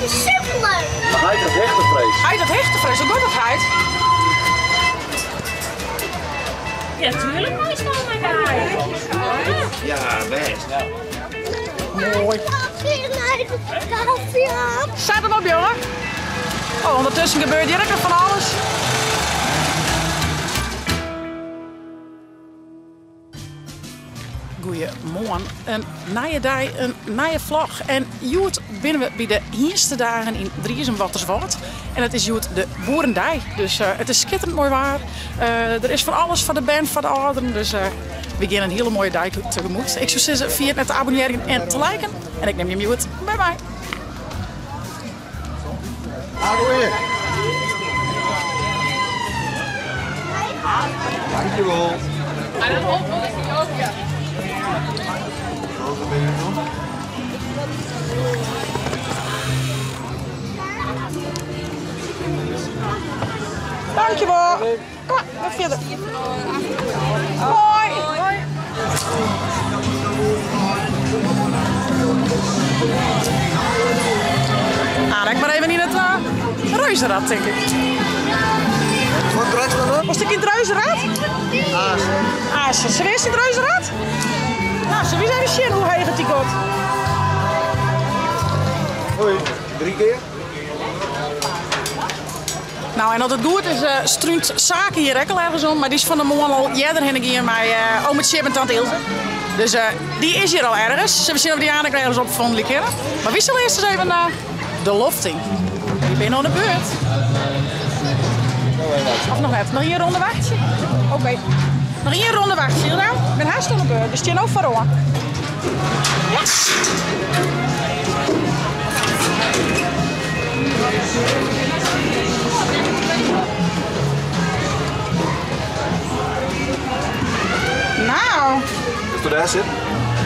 Super, super leuk! Mar heit hat hichtefrees. Heit hat hichtefrees, hoe giet dat heit? Ja, tuurlijk meist al mei my. Ja, bêst. Moai. Set him op, jonge. Oh, ondertussen gebeurt hjir ek noch fan alles. Goeiemoarn. In nije dei, in nije vlog. En hjoed binne we by de Hynstedagen yn Driezum-Wâlterswâld. En it is hjoed de Boerendei, dus it is skitterend moai waar. Der is fan alles foar de bern, foar de âlderen. Dus we gean in hiele moaie dei tegemoet. Ik soe sizze, ferjit net te abonnearjen en te liken. En ik nim jim hjoed by my. Agoeie. Dankjewol. Dankjewol. Kom mar, wer fierder. Hoi. Ah, ik mar even yn it reuzenrad, tink ik. Was ik yn it reuzenrad? Asen. Sille we earst yn it reuzenrad? Nou, sille we eens even sjen hoe heech it dy giet. Hoi, drie kear. Nou, en as it goed is, strúnt Sake hjir ek al ergens om, mar dy is fan 'e moarn al earder hinne gien mei ome Tsjip en tante Ilse. Dus dy is hjir al ergens. Sille we sjen of dy aanst ek ergens opfondelje kinne. Mar wy sille earst ris even de loft yn. Wy binne oan de beurt. Of noch net? Noch ien ronde wachtsje? Oké. Noch ien ronde wachtsje, Hilda. Ik bin hast oan de beurt. We stean no foaroan. Ja. Nou. Witsto dêr sitten?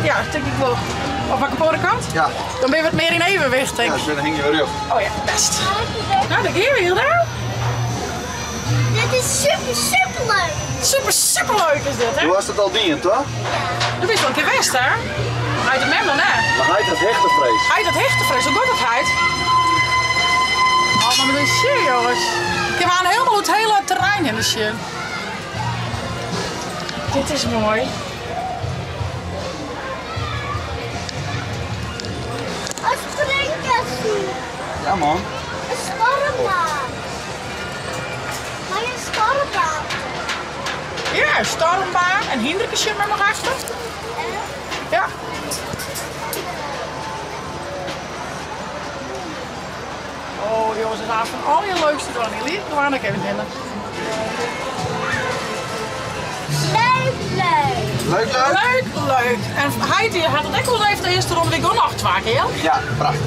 Ja, tink ik wol. Of op de oare kant? Ja. Dan binne we wat mear yn evenwicht, tink ik. Ja, dan hingje we rjocht. Oh ja, best. Nou, daar gean we, Hilda. Dit is super, super leuk. Super, super leuk is dit, hè? Do hast it al dien, toch? Ja. Do bist al in kear west, hè? Heit en mem dan, hè? Mar heit hat hichtefrees. Heit hat hichtefrees, hoe giet dat, heit? Oh, mar wat in sjen, jonges. Kinne we aan helemaal it hiele terrein hinne sjen. Dit is moai. Een springkussen. Ja, man. Een stormbaan. Maar een stormbaan. Ja, een stormbaan. En Hindrike sjit my noch achter. Ja. Oh jongens, it is fan al je leukste dwaan. Hier liet ik even hinne. Leuk, leuk. Leuk, leuk. Leuk, leuk. En heit die hat it ek wol even de earste ronde wie noch twa kear. Ja, prachtich.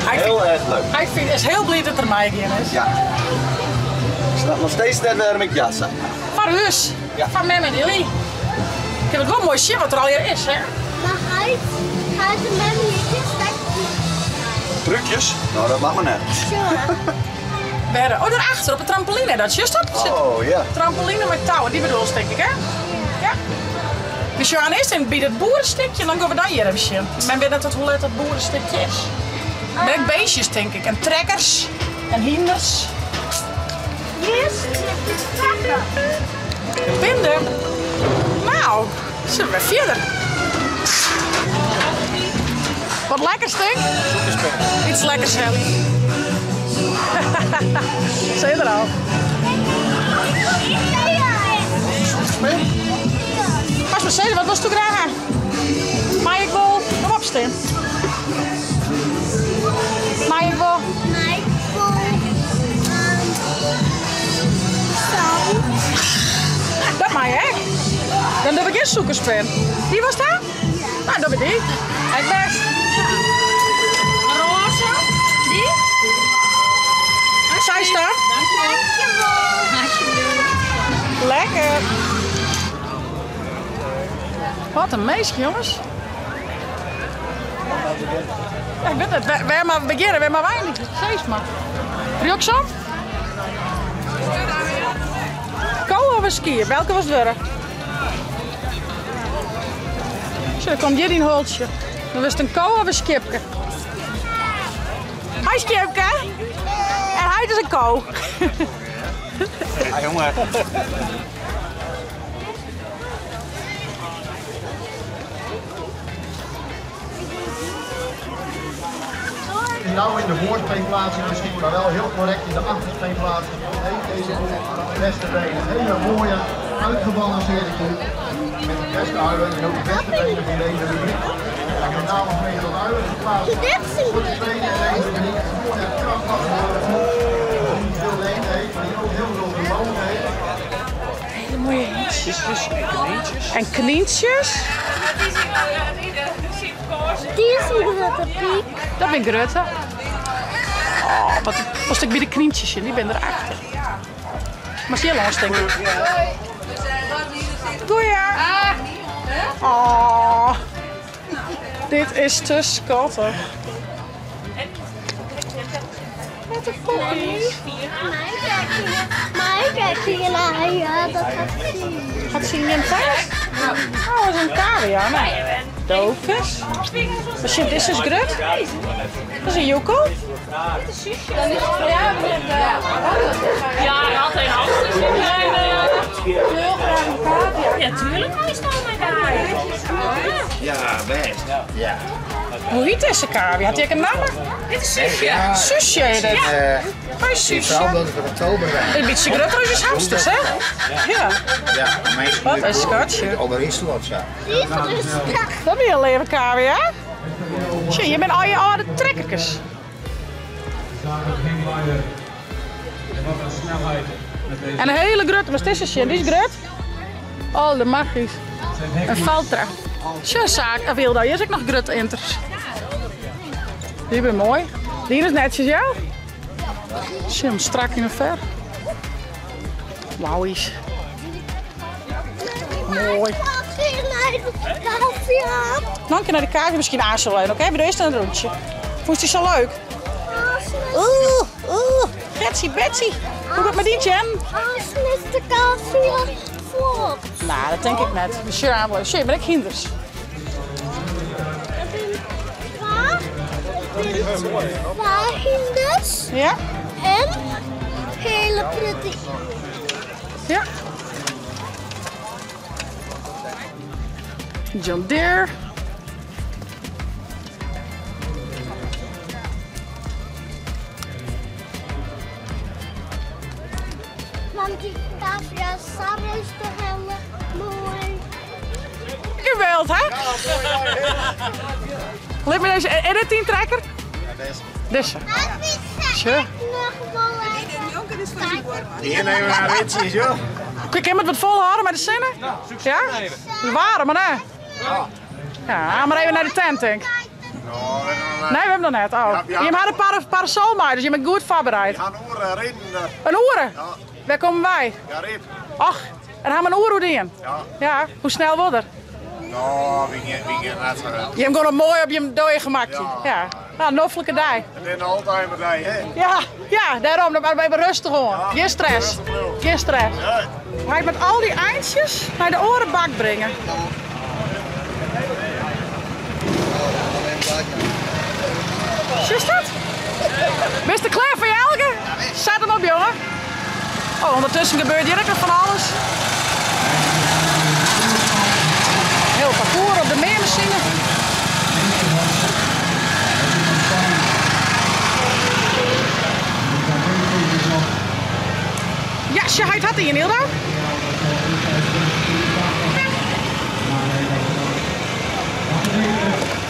Hy Heel fynt, erg leuk. hy fynt, is hiel bliid dat er meigien is. Ja. Ik snap noch steeds net wêrom ik ja sei. Foar ús. Ja. Foar mem en Illy. Ik kin it wol moai sjen wat der allegear is, hè? Mar heit, heit en mem hier Trúkjes? No, dat moat mar net. Wêr? Oh, dêrachter op de trampoline. Dat sjochst dat? Sit Oh ja. Trampoline mei touwen, dy bedoelst tink ik, hè? Ja. We sjogge earst even by dat boerestikje en dan gean we dan hjir even sjen. Men wit net hoe let dat boerestikje is. Mar ek beestjes tink ik en trekkers en hynders. Hjir sit de trekker. Bin der. Nou, sille we wer fierder. Wat lekkers tink? Iets lekkers helje. Sil je der al? Pas mar sizze, wat wolsto graach ha? Mei ik wol noch opstean? Mei ik wol? Mei ik wol saus. Dat mei ek. Dan doch ik gjin sûkerspin. Dy wolst ha? Nou, dogge we dy. Ek bêst. Roze, dy? Seist dat? Dankjewol. Alsjeblieft. Lekker. Wat in minsk, jonges. Ja, ik wit net, wêr moatte we begjinne, wêr moatte we eindigje? Sis mar. Rjochtsom? Ko of in skiep? Welke wolst wurde? Sjoch, komt hjir dyn holtsje. Dan wurdst in ko of in skiepke. Hoi Skjipke. En heit is in ko. Ja, jongen. Nou in de voorspeenplaatsing misschien, maar wel heel correct in de achterspeenplaatsing. Heeft deze koe de beste benen. Hele mooie, uitgebalanceerde koe. Met de beste uien en ook de beste benen van deze rubriek. En met name vanwege dat uien geplaatst. Voor de tweede in deze rubriek. Een mooie krachtige koe. Die veel lengte heeft, maar die ook heel veel vermogen heeft. Hele mooie hintjes. En knietjes. En knietjes. Die is een grote piek. Dat ben ik Rutte. Oh, wat was ik bij de knietjes in? Die ben erachter. Maar zie je langs, denk ik. Goeie. Oh, dit is te schattig. Wat een foppie. Maar ik kijk hier naar, ja, dat gaat zien. Gaat ze in thuis? Oh, dat is een cavia. Nee. Doofus. Wat dit is grut? Dat is een joekel. Ja, altijd hamsters. Heel graag een cavia. Ja, tuurlijk. Hij is nou mijn cavia. Ja, best. Ja. Hoe heet deze cavia? Had hij ook een naam? Dit is Suusje. Suusje heet het. Hoi Suusje. Vooral dat het in oktober rijdt. Een beetje groter als je hamsters, hè? Ja. Ja, mensen Wat een schatje. Alweer zo. Die is rustig. Dat ben je een leven cavia. Tje, je bent al je oude trekkertjes. En wat een snelheid met deze En een hele grote, maar dit is die is groot. Oh, de magisch. Een Valtra. Tje, zaak. En Wilda, hier is ook nog grote inters. Die ben mooi. Die is netjes, ja? Zie hem strak in de ver. Wauwies. Mooi. Naar de cavia. Dan kan naar de kaart misschien aansluiten. Oké, we doen eerst een rondje. Vond je zo leuk? Oeh, oeh. Betsy, Betsy. Hoe gaat het met die, Jen? Als is de cavia voort. Nou, dat denk ik net. Sure, sure, ben ik hinders. Waar? Waar hinders? Ja? En hele prettige. Ja. John Deere. Want die cavia samen is toch heel mooi. Geweld, hè? Laat me deze edit trekker. Deze. Tje. Nog wel even. Hier nemen we naar ritjes, joh. Ik heb het wat volhouden met de zinnen. Ja? Warm, maar hè? Ja, maar even naar de tent, denk ik. Nee, we hebben nog net. Oh. Ja, ja. Je had een parasol mee, dus je bent goed voorbereid. Gaan oren reden. Een oeren? Ja. Waar komen wij? Ja, rit. Ach, en gaan we een oer in? Ja. Ja, hoe snel wordt er? Nou, wie gaat net zo. Je hebt gewoon mooi op je dode gemakje. Ja. Ja. Nou, noffelijke dag. Het is altijd maar dag, hè? Ja, ja, daarom. Maar even rustig hoor. Ja, Geen stress. rustig wel. Geen stress. Ja. Ga ik met al die eindjes naar de orenbak brengen. Is dat? Ben je er klaar voor je, Elke? Zet hem op, jongen. Oh, ondertussen gebeurt hier ook nog van alles. Heel parcours op de meermachine. Ja, Shahid had hij in Hilda.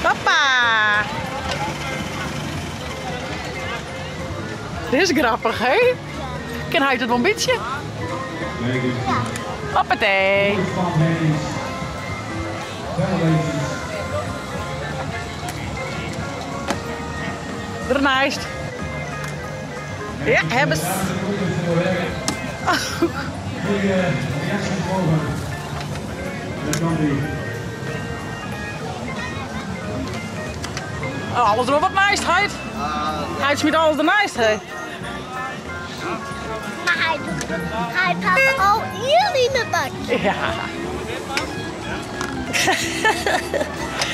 Papa. Dit is grappig, hè? Ken hij het wel een beetje? Hoppatee. Ernaast. Ja, hebben ze. Oh, alles erop wat naast, hij. Hij smiet alles ernaast, hè. Maar hij, hij had al hier in de bak. Ja.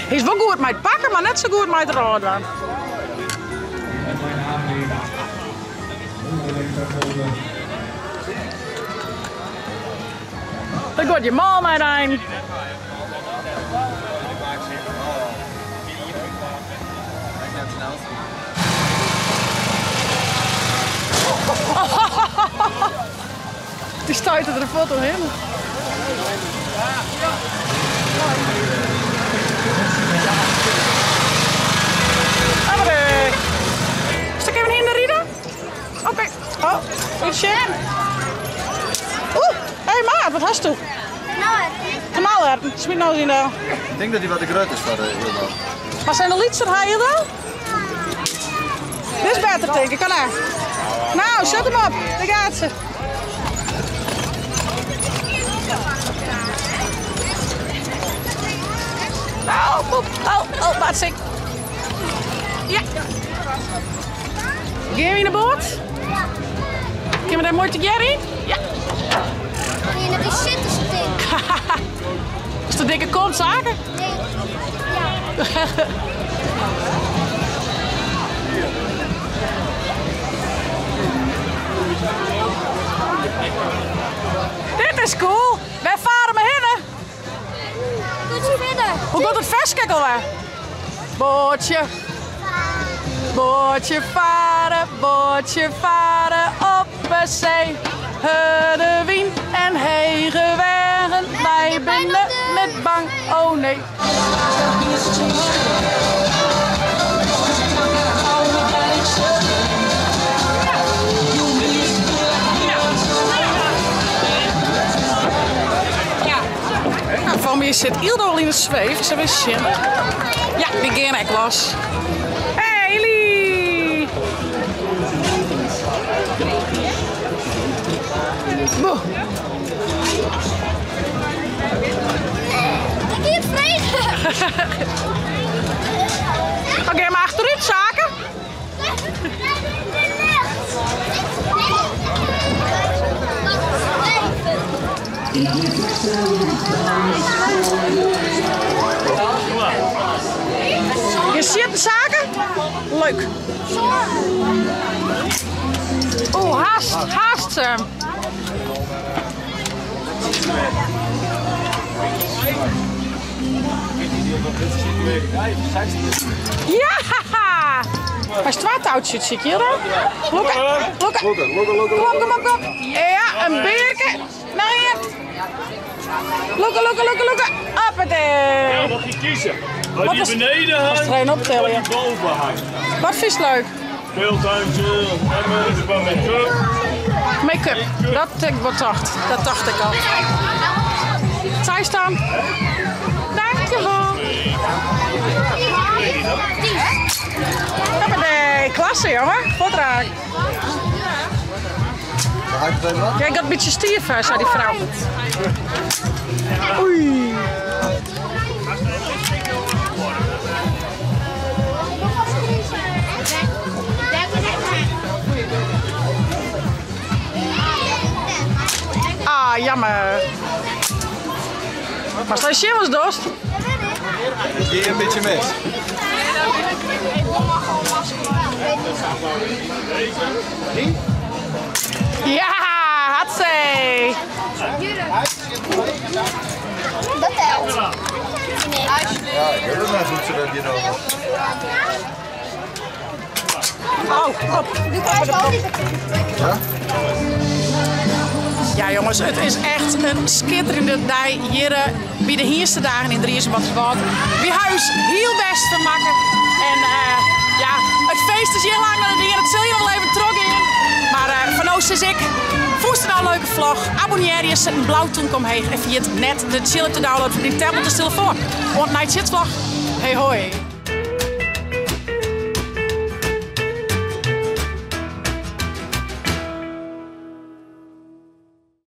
Hij is wel goed met het pakken, maar net zo goed met het raden. Daar gaat je mal met een. Die stuitte er een foto in. Oké. Zal ik even heen rijden? Oké. Oh, iets Oeh, hé hey, maat, wat hast du? Kanalerten. Smiet nou eens in de... Ik denk dat die wat te groot is voor de Hildo. Maar zijn de liedsten hij Hildo? Dit is beter, denk ik. Kan hij. Nou, zet hem op. Daar gaat ze. Oh, oh, oh, oh, wat ik. Ja. Gaan we in de boot? Kunnen we daar mooi te in? Ja. Nee, dat is zitten stink. Is de dikke kont zaken? Nee. Ja. Dit is cool. Wij varen maar heen. Goed verder. Hoe komt het verskek alweer? Bootje. Bootje varen, bootje varen op de zee. Hurde wien en hege wegen. Wij binnen met bang, oh nee. Nou, voor mij zit Ildo al in de zweef. Ze hebben zin. Ja, die gaan ik los. Hey, Eli! Boe. Ik heb het vreten. Oké, maar achteruit, zaken. Je ziet de zaken? Leuk. Oh, haast, haast ze. Ja! Maar is het touwtje, zie ik hier dan? Loeke, loeke. Loeke, loeke, loeke. Kom, kom op, kom. Ja, een beerke. Naar hier. Loeke, loeke, loeke, loeke. Hoppatee. Ja, mag je kiezen. Wat Wat die is- beneden Wat is hangt, er een optellen, ja. of die boven hangt. Wat vind je leuk? Speeltuintje, emmers, wat make-up. Make-up. Dat ik wat dacht. Dat dacht ik al. Zij staan. Dankjewel. Hoppatee. Klasse, jongen. Goed raak. Ga ik het even wat? Ja, ik had een beetje stief, zei die vrouw. Oei. Ah, jammer. Maar stel je was dorst? Is die een beetje mis? Ja, had ze. Dat telt. Ja, ik weet het maar goed zodat je nog. Oh, op. Nu krijg je al die Ja? Ja jongens, het is echt een schitterende dag hier bij de eerste dagen in Driezum-Waterswâld. Wie huis heel best vermakken. En ja, het feest is heel lang aan het hier. Het zul je nog wel even terug in. Maar van Oost is ik. Voest nou een leuke vlog. Abonneer je, zet een blauw toenk omheen. En via het net de chill op de download van die tablet of telefoon. Want night shit vlog. Hey hoi.